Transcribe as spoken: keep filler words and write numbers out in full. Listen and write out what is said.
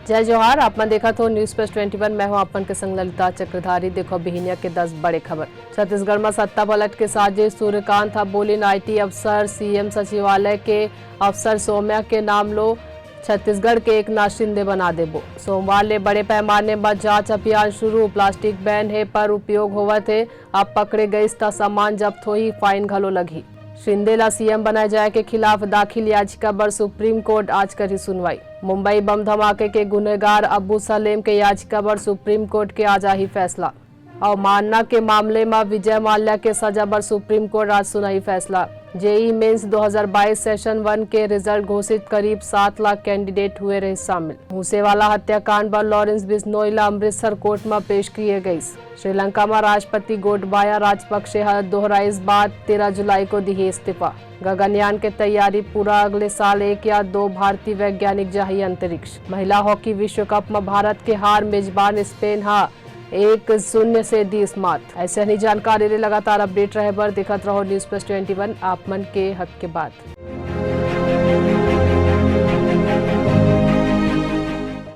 जय जोहार, आप मन देखत हो News Plus twenty one, मैं हूं आप मन के संग ललिता चक्रधारी। देखो बिहिनिया के दस बड़े खबर। छत्तीसगढ़ म सत्ता पलट के साजिश, सूर्यकांत ह बोलिन आईटी अफसर, सीएम सचिवालय के अफसर सौम्या के नाम लो, छत्तीसगढ़ के एकनाथ शिंदे बना देबो। सोमवार ले बड़े पैमाने म जांच अभियान शुरू, प्लास्टिक बैन हे पर उपयोग होवत हे, अब पकड़े गइस त सामान जब्त होही, फाइन घलो लगही। शिंदे ला सीएम बनाए जाए के खिलाफ दाखिल याचिका बर सुप्रीम कोर्ट आज करही सुनवाई। मुंबई बम धमाके के गुनहगार अबू सलेम के याचिका बर सुप्रीम कोर्ट के आज आही फैसला। अवमानना के मामले म विजय माल्या के सजा बर सुप्रीम कोर्ट आज सुनाही फैसला। जेई मेंस दो हज़ार बाईस सेशन वन के रिजल्ट घोषित, करीब सात लाख कैंडिडेट हुए रहे शामिल। मूसेवाला हत्याकांड बर लॉरेंस बिश्नोई ला अमृतसर कोर्ट म पेश किए गइस। श्रीलंका म राष्ट्रपति गोटबाया राजपक्षे ह दोहराइस बात, तेरह जुलाई को दिही इस्तीफा। गगनयान के तैयारी पूरा, अगले साल एक या दो भारतीय वैज्ञानिक जाही अंतरिक्ष। महिला हॉकी विश्व कप म भारत के हार, मेजबान स्पेन ह एक शून्य से दिस मात। ऐसे ही जानकारी ले लगातार अपडेट रहे बर देखत रहो News Plus twenty one, आप मन के हक के बात।